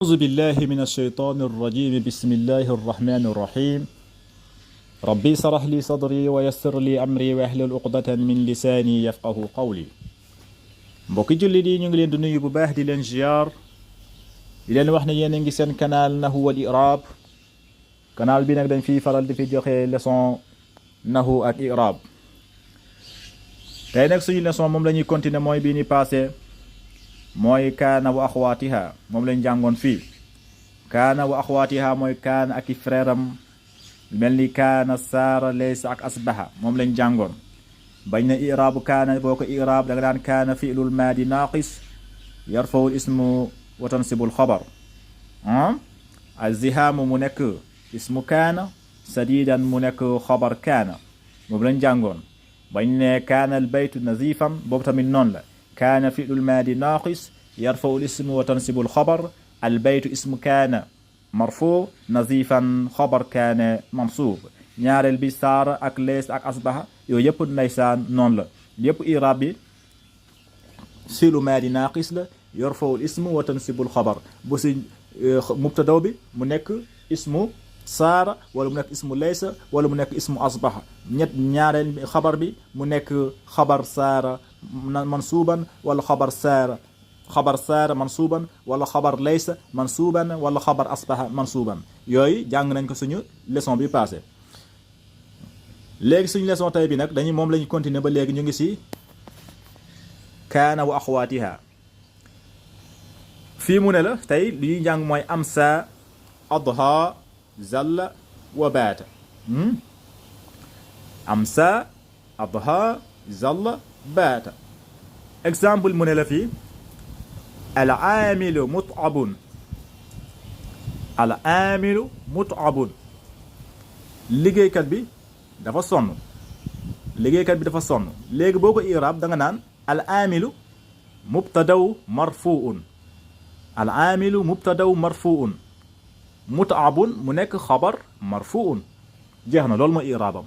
أعوذ بالله من الشيطان الرجيم بسم الله الرحمن الرحيم ربي اشرح لي صدري ويسر لي أمري واحلل عقدة من لساني يفقه قولي mbokki jullit yi ñu ngi leen di nuyu bu baax di leen ziar di leen wax ne yéen a ngi seen canal Nahwu wal I'rab canal bi nag dañ fiy faral di fi joxe leçon nahwu ak i'rab tey nag suñu leçon moom la ñuy continuer mooy bii ni passé mooy kaana wa axwaatiha moom lañ jàngoon fii kaana wa axwaatiha mooy kaana ak i frère am mel ni kaana saara laysa ak asbaha moom lañ jàngoon bañ na i'raabu kaana boo ko i'raab da nga daan kaana fi'lul maadi naaqis yarfa'ul ismu wa tansibul xabar az-zihaamu mu nekk ismu kaana sadiidan mu nekk xabar kaana moom lañ jàngoon bañ ne kaana al baytu nazifan boobu tamit noonu la كان فعل الماضي ناقص يرفع الاسم وتنصب الخبر البيت اسم كان مرفوع نظيفا خبر كان منصوب ñaareel bi saara ak lees ak asbaha yooyu yëpp ndeysaan noonu la yëpp i'raab bi fi'lu maadi naaqis la yarfa'u al-ismu wa tansibu al-xabar bu si mubtadaw bi mu nekk ismu saara wala mu nekk ismu laysa wala mu nekk ismu asbaha ñaareel xabar bi mu nekk xabar saara mansuuban wala xabar saara mansuuban wala xabar laysa mansuuban wala xabar asbaha mansuuban yooyu jàng nañ ko suñu leçon bi passé léegi suñu leçon tey bi nag dañu moom la ñu continuer ba léegi ñu ngi ci kaana wa axwaatiha fii mu ne la tey li ñuy jàng mooy amsa adha zalla wa baata amsa adha zalla baata exemple mu ne la fii al aamilu mut'abun al aamilu mut'abun liggéeykat bi dafa sonn léegi boo ko i'raab da nga naan al aamilu mubtadaw marfu'un al aamilu mubtadaw marfu'un mut'abun mu nekk xabar marfu'un jeex na loolu mooy i'raabam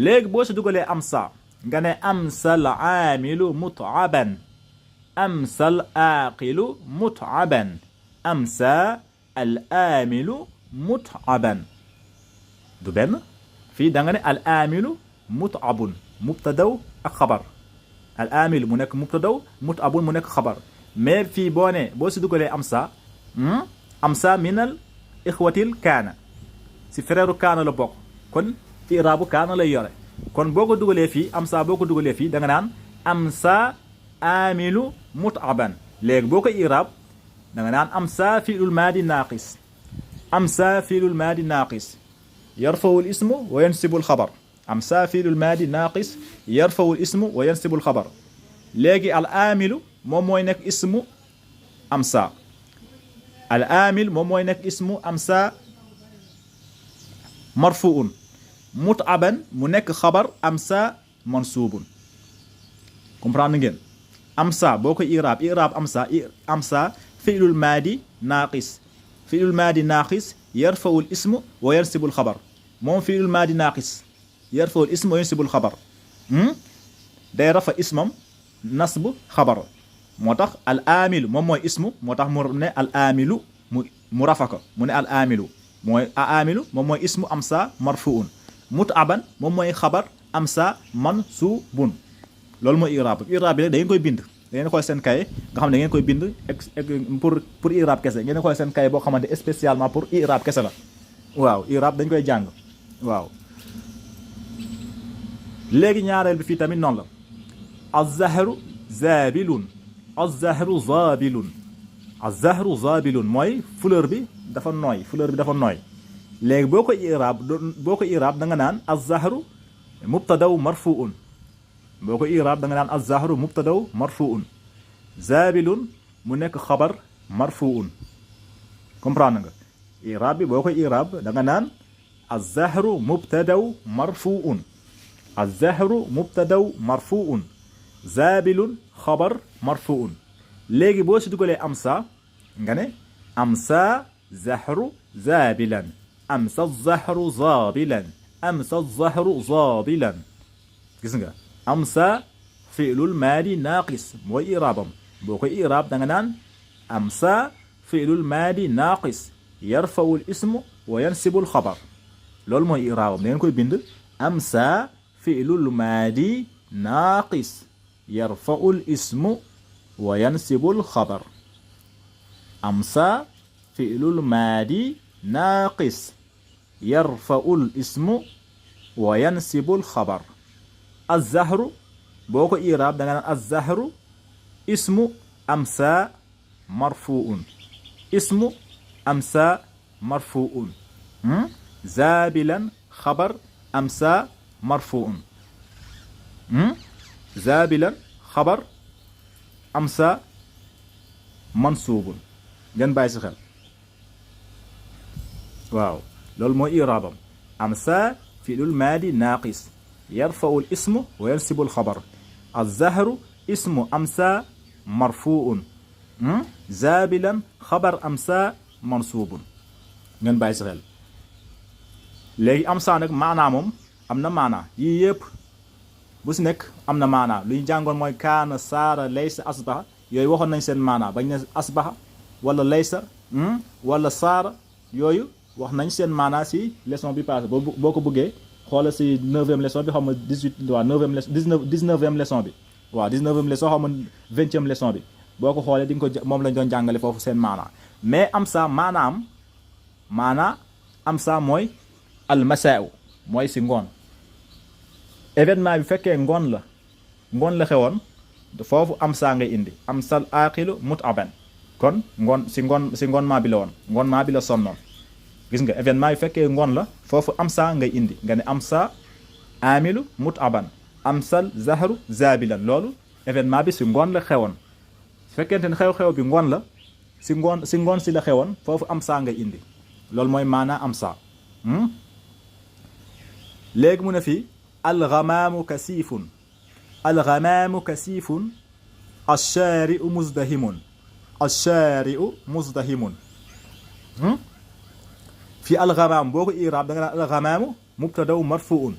léegi boo si dugalee amsa nga ne amsal aamilu mut'aban amsal aaqilu mut'aban amsa al aamilu mut'aban du benn fii da nga ne al aamilu mut'abun mubtadaw ak xabar al aamilu mu nekk mubtadaw mut'abun mu nekk xabar mais fii boo si dugalee amsa amsa minal ixwatil kaana si frère kaana la bokk kon i'raabu kaana lay yore kon boo ko dugalee fii amsa boo ko dugalee fii da nga naan amsa aamilu mut'aban léegi boo ko i'raab da nga naan amsa fi'lul maadi naaqis amsa fi'lul maadi naaqis yarfa'u al ismu wa yansibu al xabar amsa fi'lul maadi naaqis yarfa'u al ismu wa yansibu al xabar léegi al aamilu moom mooy nekk ismu amsa al aamil moom mooy nekk ismu amsa marfu'un mut'aban mu nekk xabar amsa mansuubun comprendre ngeen amsa boo ko i'raab amsa fi'lul maadi naaqis yarfa'u al ismu wa yansibu al xabar moom fi'lul maadi naaqis yarfa'u al ismu wa yansibu al xabar day rafa ismam nasb xabar moo tax al aamilu moom mooy ismu moo tax mu ne al aamilu mu rafa ko mu ne al aamilu mooy aamilu moom mooy ismu amsa marfu'un mut'aban moom mooy xabar amsa mansuubun loolu mooy i'raab bi nag da ngeen koy bind da ngeen xool seen kaye nga xam ne da ngeen koy bind pour i'raab kese ngeen xool seen kaye boo xamante spécialement pour i'raab kese la waaw i'raab dañ koy jàng waaw léegi ñaareel bi fii tamit noonu la az-zahru zaabilun az-zahru zaabilun az-zahru zaabilun mooy fleur bi dafa nooy léegi boo ko i'raab da nga naan az-zahru mubtadaw marfu'un boo ko i'raab da nga naan az-zahru mubtadaw marfu'un zaabilun mu nekk xabar marfu'un comprendre nga i'raab bi boo ko i'raab da nga naan az-zahru mubtadaw marfu'un az-zahru mubtadaw marfu'un zaabilun xabar marfu'un léegi boo si dugalee amsa nga ne amsa zahru zaabilan amsa zahru zaabilan amsa zahru zaabilan gis nga amsa fi'lul maadi naaqis mooy i'raabam boo koy i'raab da nga naan amsa fi'lul maadi naaqis yarfa'ul ismu wa yansibul xabar loolu mooy iraabam da ngeen koy bind amsa fi'lul maadi naaqis yarfa'ul ismu wa yansibul xabar amsa fi'lul maadi naaqis yarfa'ul ismu wa yansibul xabar az-zahru boo ko iraab da nga naan az-zahru ismu amsa marfu'un ismu amsa marfu'un zabilan xabar amsa marfu'un zabilan xabar amsa mansuubun ngeen bàyyi si xel waaw loolu mooy iraabam amsa fi'lul maadi naaqis yarfa'ul ismu wa yansibul xabar az-zahru ismu amsa marfu'un zabilan xabar amsa mansuubun ngeen bàyyi si xel léegi amsa nag maanaa moom am na maanaa yii yëpp bu si nekk am na maanaa lu ñu jàngoon mooy kaana saara laysa asbaha yooyu waxoon nañ seen maanaa bañ ne asbaha wala laysa wala saara yooyu wax nañ seen maanaa si leçon bi passé boo ko bëggee xoola si 9e leçon bi xaw ma 18 waaw 9e leçon 19e leçon bi waaw 19e leçon xaw ma 20e leçon bi boo ko xoolee di nga ko moom lañ doon jàngale foofu seen maanaa mais amsa maanaa amsa mooy almasaaw mooy si ngoon événement bi fekkee ngoon la xewoon foofu amsa ngay indi amsal aaqilu mut'aban kon ngoon maa bi la woon ngoon maa bi la sonnoon gis nga événement bi fekkee ngoon la foofu amsa ngay indi nga ne amsa aamilu mut'aban amsal zahru zabilan loolu événement bi si ngoon la xewoon su fekkente ne xew-xew bi ngoon la si ngoon si la xewoon foofu amsa ngay indi loolu mooy maanaa amsa léegi mu ne fii algamaamu kasiifun alshaari'u muzdahimun fii algamaam boo ko iraab da nga naan algamaamu mubtadaw marfuun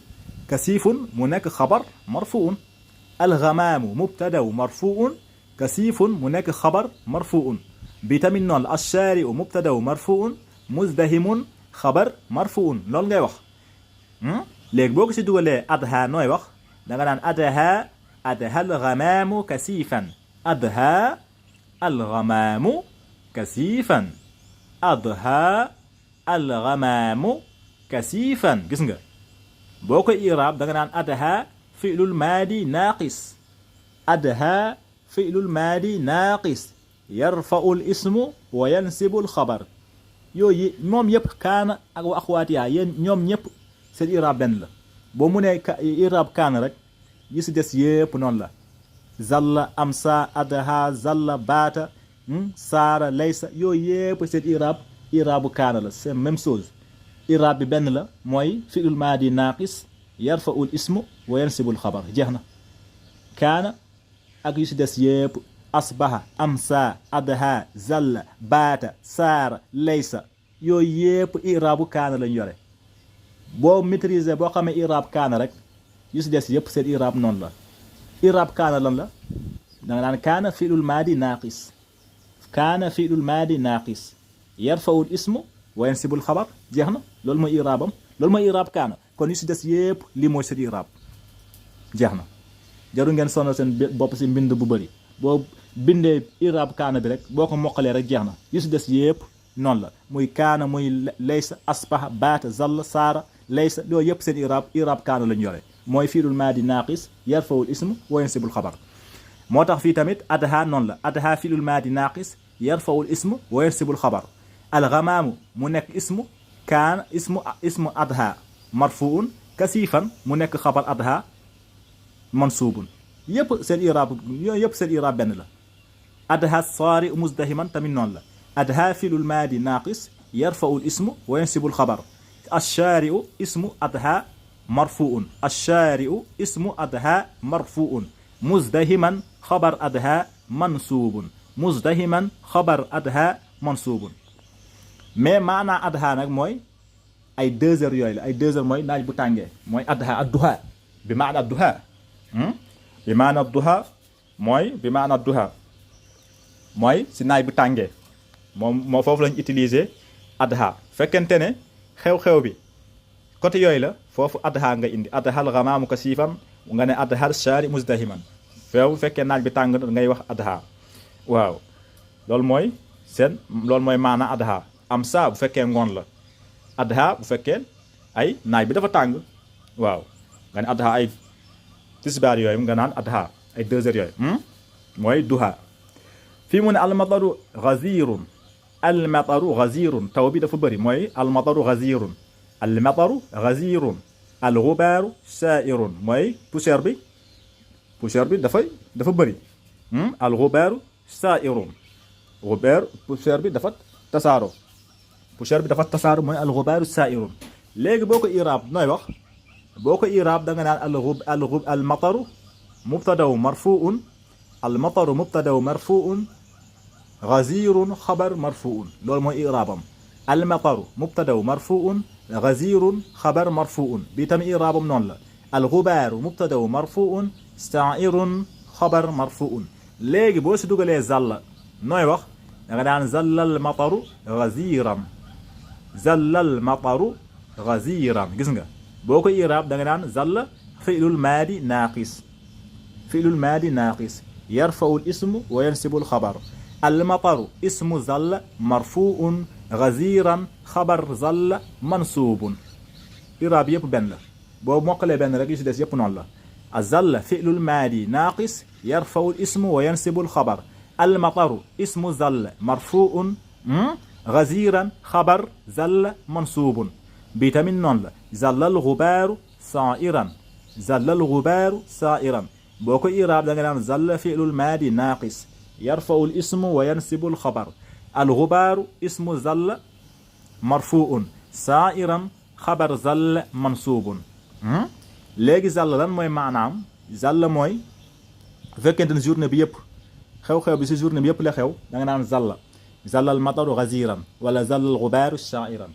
kasiifun mu nekk xabar marfuun algamaamu mubtadaw marfuun kasiifun mu nekk xabar marfuun bi tamit noonu la alshaari'u mubtadaw marfuun muzdahimun xabar marfuun loolu ngay wax léegi boo ko si dugalee adha nooy wax da nga naan adha algamaamu kasiifan adha algamaamu kasiifan adha algamaamu kasiifan gis nga boo ko iraab da nga naan adha fi'lul maadi naaqis adha fi'lul maadi naaqis yarfa'ul ismu wa yansibul xabar yooyu moom yëpp kaana ak wa axwaatiyaa yéen ñoom ñëpp seen iraab benn la boo mu nee iraab kaana rek yi si des yëpp noonu la zalla amsa adha zalla baata saara laysa yooyu yëpp seen iraabu kaana la c'est même chose iraab bi benn la mooy fi'lul maadi naaqis yarfa'ul ismu wa yansibul xabar jeex na kaana ak yu si des yëpp asbaha amsa adha zalla baata saara laysa yooyu yëpp iraabu kaana lañ yore boo maîtriser boo xamee iraab kaana rek yu si des yëpp seen iraab noonu la iraab kaana lan la da nga naan kaana fi'lul maadi naaqis kaana fi'lul maadi naaqis yarfa'ul ismu wa yansibul xabar jeex na loolu mooy iraabam loolu mooy iraab kaana kon yu si des yëpp lii mooy seen iraab jeex na jaru ngeen sonal seen bopp si mbind bu bëri boo bindee iraab kaana bi rek boo ko mokkalee rek jeex na yu si des yëpp noonu la muy kaana muy laysa asbaha baata zalla saara laysa loolu yëpp seen iraab kaana lañu yore mooy fi'lul maadi naaqis yarfa'ul ismu wa yansibul xabar moo tax fii tamit adha noonu la adha fi'lul maadi naaqis yarfa'ul ismu wa yansibul xabar algamaamu mu nekk ismu kaana ismu adha marfuun kasiifan mu nekk xabar adha mansuubun yëpp seen iraab benn la adha saari muzdahiman tamit noonu la adha fi'lul maadi naaqis yarfa'ul ismu wa yansibul xabar ashaari'u ismu adha marfuun ashaari'u ismu adha marfuun muzdahiman xabar adha mansuubun muzdahiman xabar adha mansuubun mais maanaa adha nag mooy ay 2 heures yooyu la ay 2 heures mooy naaj bu tàngee mooy adha adduha bi maana adduha bi maana adduha mooy si naaj bu tàngee moo foofu lañ utiliser adha fekkente ne xew-xew bi côté yooyu la foofu adha nga indi adhal ghamaamu kasifan nga ne adhal shaari muzdahiman fekkee naaj bi tàng ngay wax adha waaw loolu mooy maana adha am saa bu fekkee ngoon la adha bu fekkee ay naaj bi dafa tàng waaw nga ne adha ay tisbaar yooyu nga naan adha ay 2 heures yooyu mooy duha fii mu ne almataru ghazirun taw bi dafa bëri mooy almataru ghazirun alghubaaru sa'irun mooy poussière bi dafa bëri alghubaaru sa'irun poussière bi dafa tasaaro mooy alghubaaru sa'irun léegi boo ko iraab nooy wax boo ko iraab da nga naan almataru mubtadaw marfuun ghazirun xabar marfuun loolu mooy iraabam almataru mubtadaw marfuun ghazirun xabar marfuun bii tamit iraabam noonu la alghubaaru mubtadaw marfuun sa'irun xabar marfuun léegi boo si dugalee zalla nooy wax da nga naan zallal mataru ghaziran gis nga boo ko iraab da nga naan zalla fi'lul maadi naaqis yarfa'u al-ismu wa yansibu al-xabar al-mataru ismu zalla marfu'un ghaziran xabar zalla mansuubun iraab yëpp benn la boo mokkalee benn rek yu si des yëpp noonu la az-zalla fi'lul maadi naaqis yarfa'u al-ismu wa yansibu al-xabar al-mataru ismu zalla marfu'un ghaziran xabar zalla mansuubun bii tamit noonu la zallal ghubaaru saa'iran boo ko iraab da nga naan zalla fi'lul maadi naaqis yarfa'u al-ismu wa yansibu al-xabar al-ghubaaru ismu zalla marfu'un saa'iran xabar zalla mansuubun léegi zalla lan mooy maanaam zalla mooy bu fekkente ne journée bi yëpp xew-xew bi si journée bi yëpp la xew da nga naan zallal mataru ghaziran wala zallal ghubaaru saa'iran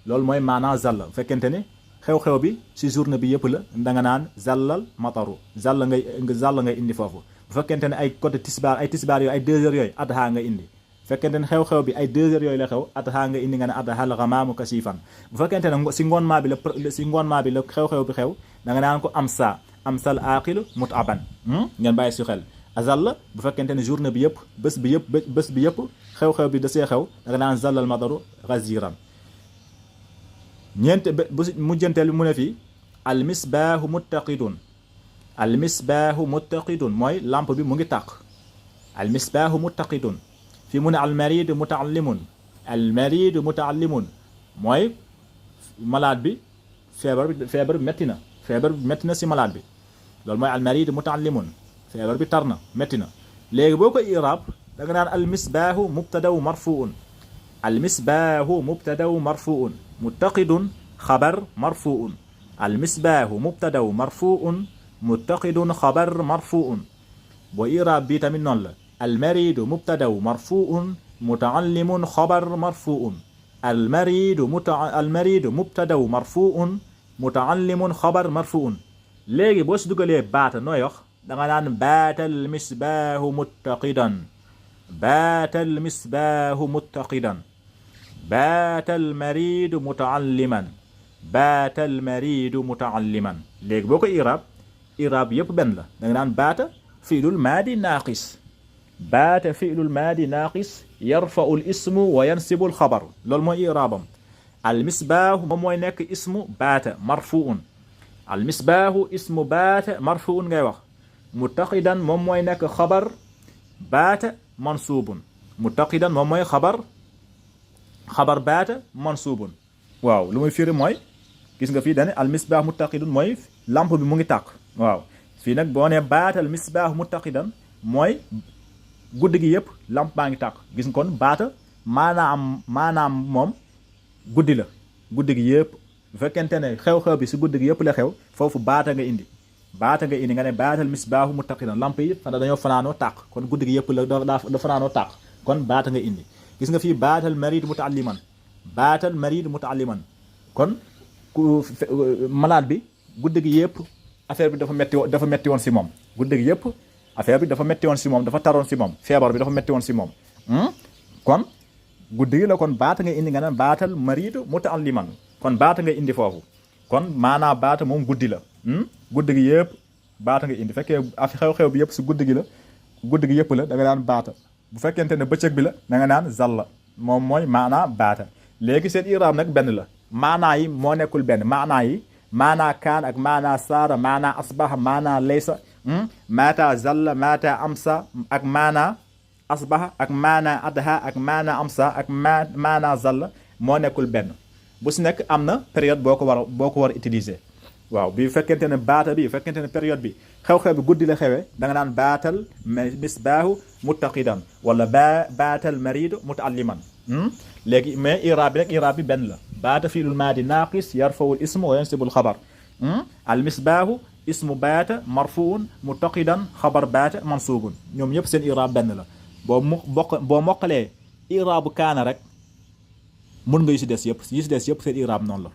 loolu mooy maanaa zalla bu fekkente ne xew-xew bi si journée bi yëpp la da nga naan zallal mataru zalla ngay indi foofu bu fekkente ne ay côté tisbaar yooyu ay 2 heures yooyu adha nga indi bu fekkente ne xew-xew bi ay 2 heures yooyu la xew adha nga indi nga ne adhal ghamaamu kasifan bu fekkente ne si ngoon maa bi la xew-xew bi xew da nga naan ko amsal aqilu mut'aban ngeen bàyyi si xel azalla bu fekkente ne journée bi yëpp bés bi yëpp xew-xew bi da see xew da nga naan zallal mataru ghaziran mujjanteel bi mu ne fii almisbaahu muttaqidun mooy lampe bi mu ngi tàq almisbaahu muttaqidun fii mu ne almaridu mutaallimun mooy malade bi feebar bi metti na si malade bi loolu mooy almaridu mutaallimun feebar bi tar na metti na léegi boo ko iraab da nga naan almisbaahu mubtadaw marfuun muttaqidun xabar marfuun almisbaahu mubtadaw marfuun muttaqidun xabar marfuun boo iraab bi tamit noonu la almaridu mubtadaw marfuun mutaallimun xabar marfuun almaridu mubtadaw marfuun mutaallimun xabar marfuun léegi boo si dugalee baata nooy wax da nga naan baatal misbaahu muttaqidan baatal mariidu mutaalliman léegi boo ko iraab yëpp benn la da nga naan baata fi'lul maadi naaqis yarfa'u al-ismu wa yansibu al-xabar loolu mooy iraabam al-misbaahu moom mooy nekk ismu baata marfu'un al-misbaahu ismu baata marfu'un ngay wax muttaqidan moom mooy nekk xabar baata mansuubun muttaqidan moom mooy xabar baata mansuubun waaw lu muy firi mooy gis nga fii dane al misbah muttaqidun mooy lampe bi mu ngi tàq waaw fii nag boo ne baata al misbah muttaqidan mooy guddi gi yëpp lampe baa ngi tàq gis nga kon baata maanaam moom guddi gi yëpp bu fekkente ne xew-xew bi si guddi gi yëpp la xew foofu baata nga indi nga ne baatal misbaahu muttaqidan lamp yi dañoo fanaanoo tàq kon guddi gi yëpp la fanaanoo tàq kon baata nga indi gis nga fii baatal marid mutaalliman kon malade bi guddi gi yëpp affaire bi dafa metti woon si moom guddi gi yëpp affaire bi dafa metti woon si moom dafa taroon si moom feebar bi dafa metti woon si moom kon guddi gi la kon baata nga indi nga naan baatal mariidu muta'alliman kon baata nga indi foofu kon maanaa baata moom guddi la guddi gi yëpp baata nga indi fekkee xew-xew bi yëpp si guddi gi la guddi gi yëpp la da nga naan baata bu fekkente ne bëccëg bi la da nga naan zalla moom mooy maanaa baata léegi seen iraab nag benn la maanaa yi moo nekkul benn maanaa yi maanaa kaan ak maanaa saara maanaa asbaha maanaa laysa maata zalla maata amsa ak maanaa asbaha ak maanaa adha ak maanaa amsa ak maanaa zalla moo nekkul benn bu si nekk am na période boo ko war a utiliser waaw bi fekkente ne baata bi fekkente ne période bi xew-xew bi guddi la xewee da nga naan baatal misbaahu muttaqidan wala baatal maridu mutaalliman léegi mais iraab bi nag iraab bi benn la baata fiilul maadi naaqis yarfawul ismu wa yansibul xabar al misbaahu ismu baata marfuun muttaqidan xabar baata mansuubun ñoom ñëpp seen iraab benn la boo mokkalee iraabu kaana rek mun nga yu si des yëpp seen iraab noonu la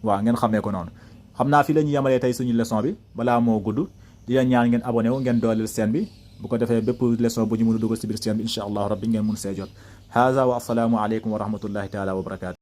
waaw ngeen xamee ko noonu xam naa fii la ñu yemalee tey suñu leçon bi balaa moo gudd di leen ñaan ngeen abonné wu ngeen dooleel seen bi bu ko defee bépp leçon bu ñu mën a dugal si biir seen bi incha allah rabbi ngeen mun see jot haza wa assalaamu aleykum wa rahmatullahi taala wa barakaatu